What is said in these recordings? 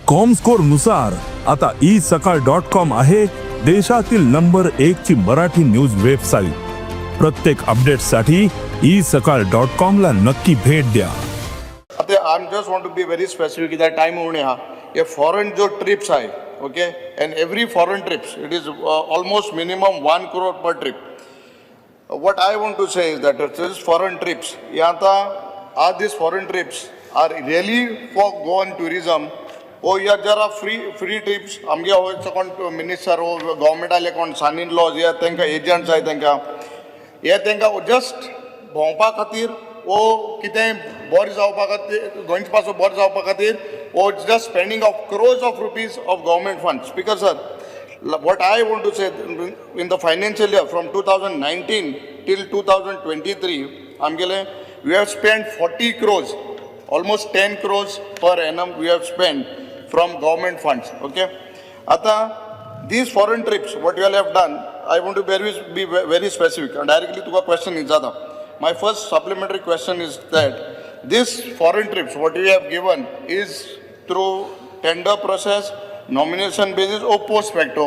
Comscore नुसार आता E सकाळ डॉट कॉम आहे देशातील नंबर एक ची मराठी न्यूज वेबसाईट. प्रत्येक अपडेटसाठी ई सकाळ डॉट कॉम ला नक्की भेट द्या. आता I am just want to be very specific कित्याक टायम उणे आहा. हे फॉरेन ज्यो ट्रिप्स आहाय, okay, and every foreign trips, it is almost minimum 1 crore per trip. What I want to say is that this foreign trips, हे आतां are these foreign trips are really for Goan tourism or या जरा free trips? आमगे हो कोण minister हो गव्हर्मेंटाले कोण सन in laws या तांकां एजंट्स आहाय, तांकां हे तांकां जस्ट भोंवपा खातीर वो कितेंय बरें जावपा खातीर, गोंयचे पासून बरें जावपा खातीर वो just spending of crores of rupees of government fund. Speaker sir, what I want to say, in the financial year from 2019 till 2023, आमगेले we have spent 40 crores, almost 10 crores per annum we have spent from government funds, okay? आता these foreign trips, what you all have done, I want to be very specific and directly तुका question विचारता. My first supplementary question is that this foreign trips, what you have given, is through tender process, nomination basis or post facto?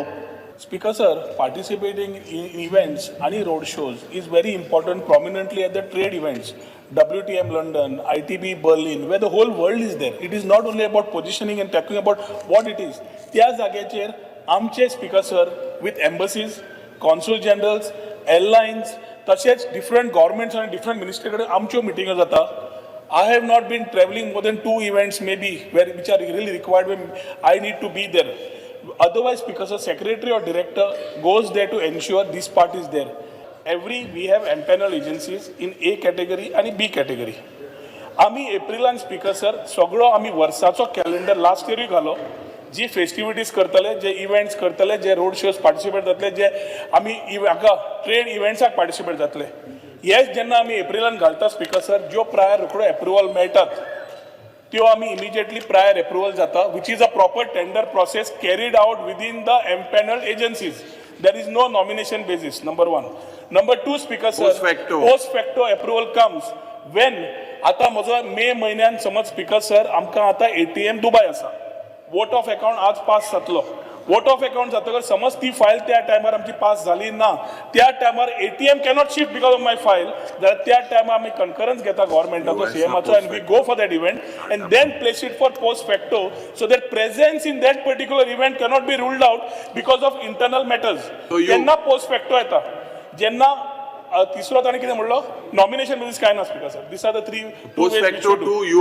Speaker sir, participating in events and road shows is very important, prominently at the trade events. WTM London, ITB Berlin, where the whole world is there. It is not only about positioning and talking about what it is. त्या जाग्याचेर आमचे, speaker sir, with embassies, consul generals, airlines, तशेंच different governments आनी different ministry कडेन आमच्यो मिटिंगो जाता. I have not been traveling more than two events maybe where which are really required, when I need to be there. Otherwise, because a secretary or director goes there to ensure this part is there. Every we have empanel agencies in A category आणि B category. आमी एप्रिलान, speaker sir, सगळो आमी वर्साचो calendar last इयरूय घालो, जी festivities करतले, जे events करतले, जे road shows participate जातले, जे आमी हाका ट्रेड इव्हेंट्साक पार्टिसिपेट जातले. हेच जेन्ना आमी एप्रिलान घालता, स्पीकर सर, ज्यो प्रायर रोखड्यो एप्रुवल मेळटात त्यो आमी इमिजिएटली प्रायर एप्रुवल जाता, which is a proper tender process carried out within the empanelled agencies. There is no nomination basis, number one. Number two, Speaker sir, Post facto. Post facto approval comes when आता म्हजो मे म्हयन्यान समज, speaker sir, आमकां आतां ATM Dubai आसा, vote of account आज pass जातलो. Vote of account जातकच समज ती फायल त्या टायमार आमची पास जाली ना, त्या टायमार ATM cannot shift because of my file, जाल्यार त्या टायमार आमी कन्करन्स घेता गव्हर्मेंटाचो, सीएमाचो, and we go for that event and then place it for post facto so that presence in that particular event cannot be ruled out because of internal matters. So you- तेन्ना post facto येता. जेन्ना तिसरो ताणें कितें म्हणलो, nomination basis काय ना. Speaker sir, these are the three two Post facto to you